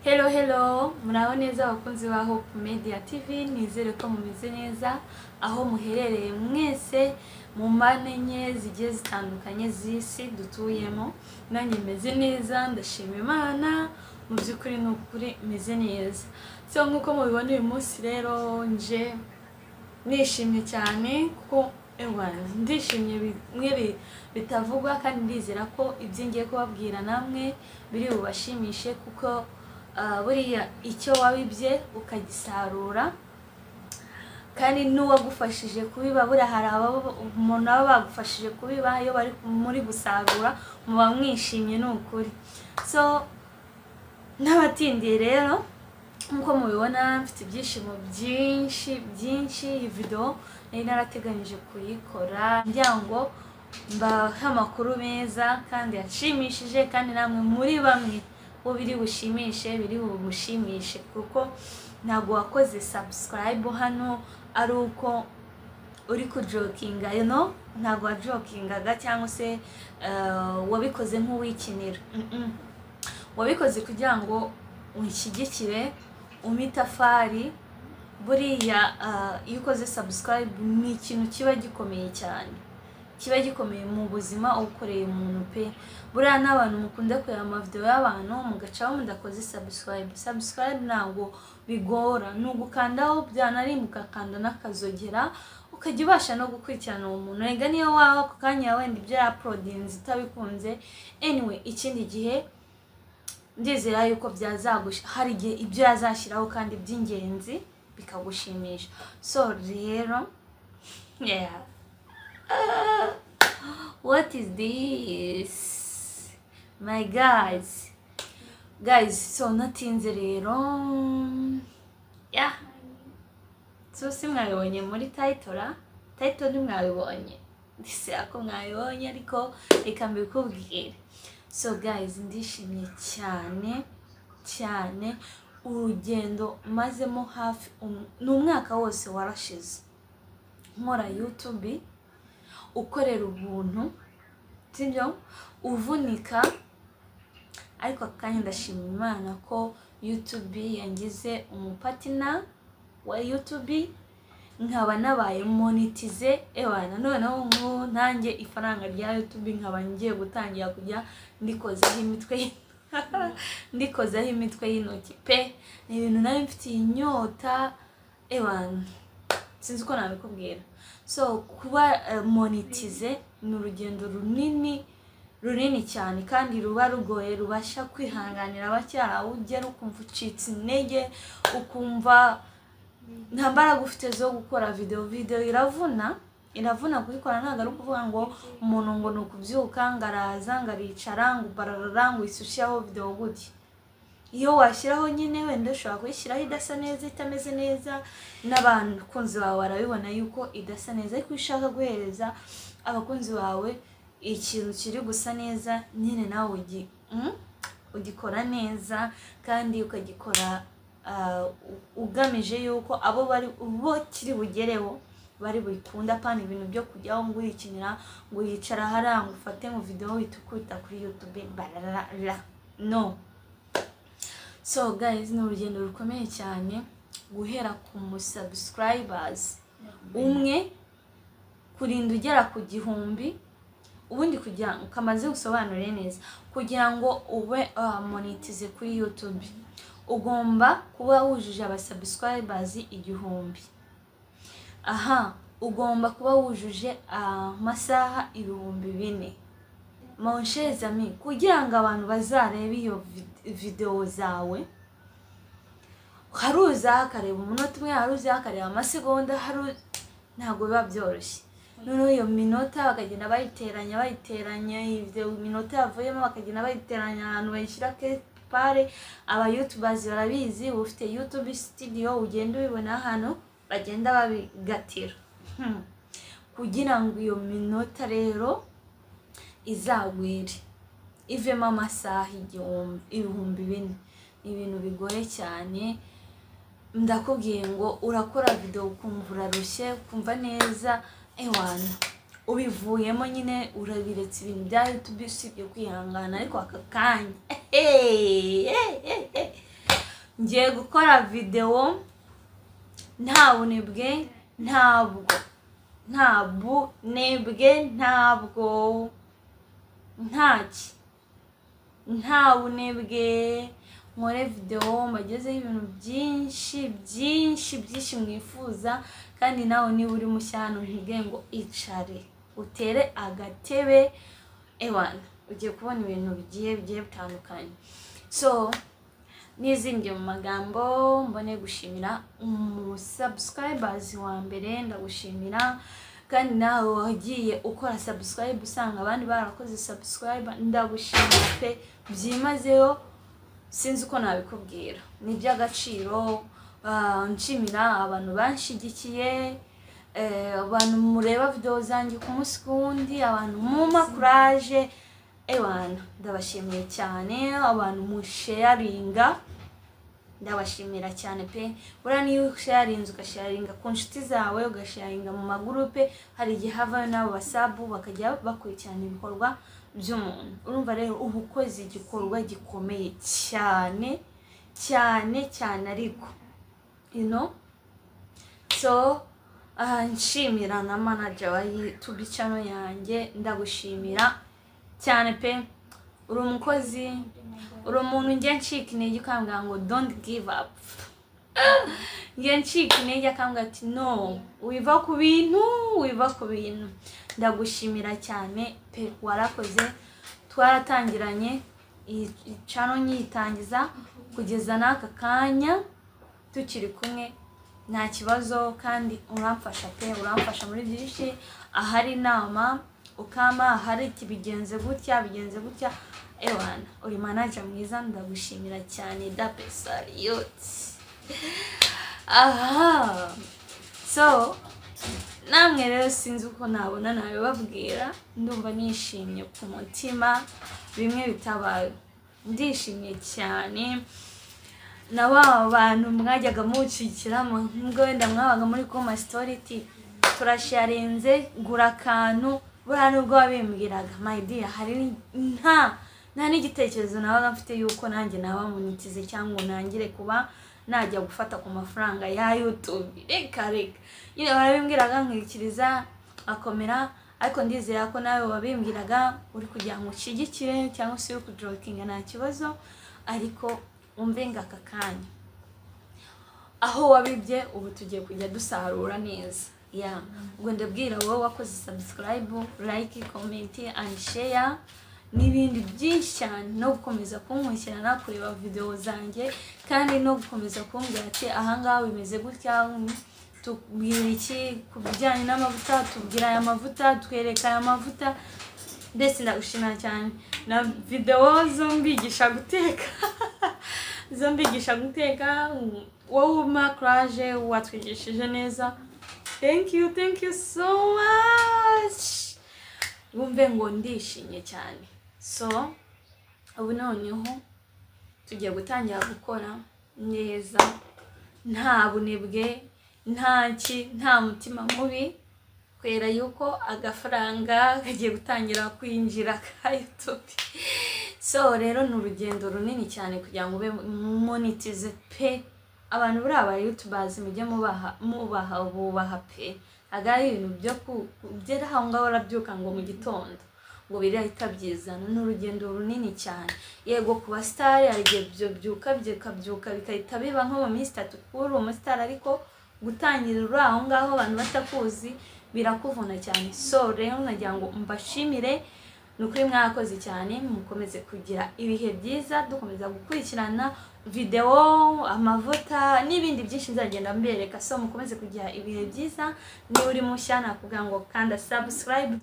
Hello, hello, muraho neza abakunzi ba Hope Media TV. Nizere ko mumeze neza aho muherereye mwese mu mpande enye zigiye zitandukanye z'isi dutuyemo. Nanjye meze neza, ndashima Imana, mu by'ukuri ni ukuri meze neza. So nk'uko mubibona, uyu munsi rero nje nishimye cyane kuko ewa ndishimye bimwe bitavugwa, kandi ndizera ko ibyo ngiye kubabwira namwe biri bubashimishe, kuko buriya icyo wabibye ukagisarura, kandi n'uwagufashije kubiba, buriya hari umuntu baba bagufashije kubiba, iyo bari muri gusarura muba mwishimye, ni ukuri. So n'abatindiye rero, nk'uko mubibona, mfite ibyishimo byinshi byinshi. Iyi video nari narateganyije kuyikora ngira ngo mbahe amakuru meza kandi yashimishije, kandi namwe muri bamwe bo biri bushimishe, biri bugushimishe, kuko ntabwo wakoze subscribe hano ari uko uri kujokinga, ntabwo wajokingaga cyangwa se wabikoze nk'uwikinira. Wabikoze kugira ngo unshyigikire, umpe itafari. Buriya iyo ukoze subscribe ni ikintu kiba gikomeye cyane, kiba gikomeye mu buzima ukoreye umuntu pe. Buriya n'abantu mukunda kureba amavideo y'abantu mugacaho mudakoze subscribe, subscribe ntabwo bigora, ni ugukandaho, byanarimba ugakanda n'akazogera, ukajya ubasha no gukurikirana uwo muntu. Rega niyo waba ako kanya wenda ibyo yauploadinze utabikunze, anyway, ikindi gihe ndizera yuko byazagusha, hari igihe ibyo yazashyiraho kandi by'ingenzi bikagushimisha. So rero, yeah, what is this, my guys, guys? So natinze rero, yeah. So si mwabibonye muri title? Title ntimwabibonye? Ndizera ko mwabibonye, ariko reka mbikubwire. So guys, ndishimye cyane cyane. Urugendo mazemo hafi ni umwaka wose warashize nkora YouTube, ukorera ubuntu, sibyo, uvunika, ariko aka kanya ndashima Imana ko YouTube yangize umupartner wa YouTube, nkaba nabaye monetize. Ewana, noneho nk'ubu ntange ifaranga rya YouTube, nkaba ngiye gutangira kujya ndikozaho imitwe y'intoki pe. Ni ibintu nari mfitiye inyota, ewana, sinzi uko nabikubwira. So kuba monetize ni urugendo runini runini cyane kandi ruba rugoye, rubasha kwihanganira abacyara, aho ugera ukumva ucitse intege, ukumva nta mbaraga ufite zo gukora video. Video iravuna, iravuna kuyikora. Ntabwo ari ukuvuga ngo umuntu ngo ni ukubyuka ngo araza ngo aricara ngo bararara ngo uhise ushyiraho video gutya. Iyo washyiraho nyine, wenda ushobora kuyishyiraho idasa neza, itameze neza, n'abakunzi bawe barabibona yuko idasa neza. Ariko iyo ushaka guhereza abakunzi bawe ikintu kiri gusa neza nyine, nawe ugikora neza kandi ukagikora ugamije yuko abo bari bo kiri bugereho bari buyikunda, apana ibintu byo kujyaho ngo urikinira, ngo yicara hariya ngo ufate mu video uhita ukubita kuri YouTube bararara. No. So guys, ni urugendo rukomeye cyane guhera ku musubscribers umwe kurinda ugera ku 1000. Ubundi kugira ngo kamaze gusobanure neza, kugira ngo ube monetize kuri YouTube ugomba kuba wujuje abasubscribers 1000. Aha ugomba kuba wujuje amasaha 4000, mon chers amis, kugira ngo abantu bazarebe iyo video zawe. Hari uza akareba umunota umwe, hari uza akareba amasegonda, hari ntabwo biba byoroshye. Noneho iyo minota bakagenda bayiteranya, bayiteranya, ibyo minota yavuyemo bakagenda bayiteranya ahantu bayishyira kepare. Aba youtubers barabizi, uba ufite YouTube Studio, ugenda ubibona ahantu bagenda babigatira. Kugira ngo iyo minota rero izagwire ivemo amasaha 1000, 4000, ni ibintu bigoye cyane. Ndakubwiye ngo urakora video ukumva urarushye, ukumva neza, ewana, ubivuyemo nyine, urabiretse ibintu bya YouTube usibye kwihangana. Ariko aka kanya, hey, hey, hey, hey. Ngiye gukora video nta bunebwe, ntabwo nta bunebwe, ntabwo ntaki, nta bunebwe. Nkore video mbagezeho ibintu byinshi byinshi byinshi mwifuza. Kandi nawe niba uri mushya hano, nkubwiye ngo icare utere agatebe, ewana ugiye kubona ibintu bigiye bitandukanye. So n'izindi mu magambo, mbone gushimira umusubscribers wa mbere, ndagushimira. Kandi nawe wagiye ukora subscribe usanga abandi barakoze subscribe, ndagushimira pe byimazeyo, sinzi uko nabikubwira, ni iby'agaciro. Nshimira abantu banshigikiye, abantu mureba video zanjye ku munsi ku wundi, abantu mumpa courage, ewana ndabashimiye cyane. Abantu musharinga ndabashimira cyane pe. Buriya niyo usharinze, ugasharinga ku nshuti zawe, ugasharinga mu magurupe, hari igihe havayo n'abo basabu bakajya bakurikirana ibikorwa by'umuntu. Urumva rero uba ukoze igikorwa gikomeye cyane cyane cyane, ariko you know. So nshimira na manager wa YouTube channel yanjye, ndagushimira cyane pe. Uri umukozi, uri umuntu njya ncika intege ukambwira ngo don't give up, njya ncika intege akambwira ati no, wiva ku bintu, wiva ku bintu. Ndagushimira cyane pe, warakoze. Twaratangiranye iyi channel nyitangiza kugeza n'aka kanya tukiri kumwe, nta kibazo. Kandi uramfasha pe, uramfasha muri byinshi, ahari inama ukama, ahari iki bigenze gutya, bigenze gutya, ewana uri manager mwiza, ndagushimira cyane, dape salute. Aha, so namwe rero sinzi uko nabona nabibabwira, ndumva nishimye ku mutima bimwe bitabaye, ndishimye cyane. Na ba bantu mwajyaga mucikiramo, nubwo wenda mwabaga muri koma story turasharinze, gura akantu, buriya nubwo wabimbwiraga my dear, hari nta n'igitekerezo nabaga mfite yuko nanjye naba monetize cyangwa ngo nangire kuba najya gufata ku mafaranga ya YouTube. Reka reka nyine barabimbwiraga nkikiriza akomera, ariko ndizera ko nawe wabimbwiraga uri kugira ngo ushyigikire cyangwa se uri kujokinga, nta kibazo. Ariko umve ngo aka kanya aho wabibye ubu tugiye kujya dusarura neza. Ya, ubwo ndabwira wowe wakoze subscribe, like, comment and share n'ibindi byinshi cyane, no gukomeza kunkurikirana, kureba video zanjye, kandi no gukomeza kumbwira ati ahangaha bimeze gutya, tubwira iki ku bijyanye n'amavuta, tubwira aya mavuta, twereka aya mavuta. Ndetse ndagushimira cyane na video zo mbigisha guteka, zo mbigisha guteka, wowe umpa courage, watwigishije neza, thank you, thank you so much. Wumve ngo ndishimye cyane. So ubu noneho tugiye gutangira gukora neza, nta bunebwe, nta ki, nta mutima mubi, kubera yuko agafaranga kagiye gutangira kwinjira ka YouTube. So rero ni urugendo runini cyane kugira ngo ube monetize pe. Abantu buriya aba youtubers mujye mubaha, mubaha, bubaha pe. Ntabwo ari ibintu byo kugera aho ngaho urabyuka ngo mu gitondo ngo birahita byizana, ni urugendo runini cyane. Yego ku basitari hari igihe ibyo byuka bikabyuka bigahita biba nko mu minsi 3 kuba uri umusitari, ariko gutangira uri aho ngaho abantu batakuzi birakuvuna cyane. So rero nagira ngo mbashimire, ni ukuri mwakoze cyane, mukomeze kugira ibihe byiza, dukomeza gukurikirana video, amavuta n'ibindi byinshi nzagenda mbereka. So mukomeze kugira ibihe byiza. Niba uri mushya nakubwira ngo kanda subscribe.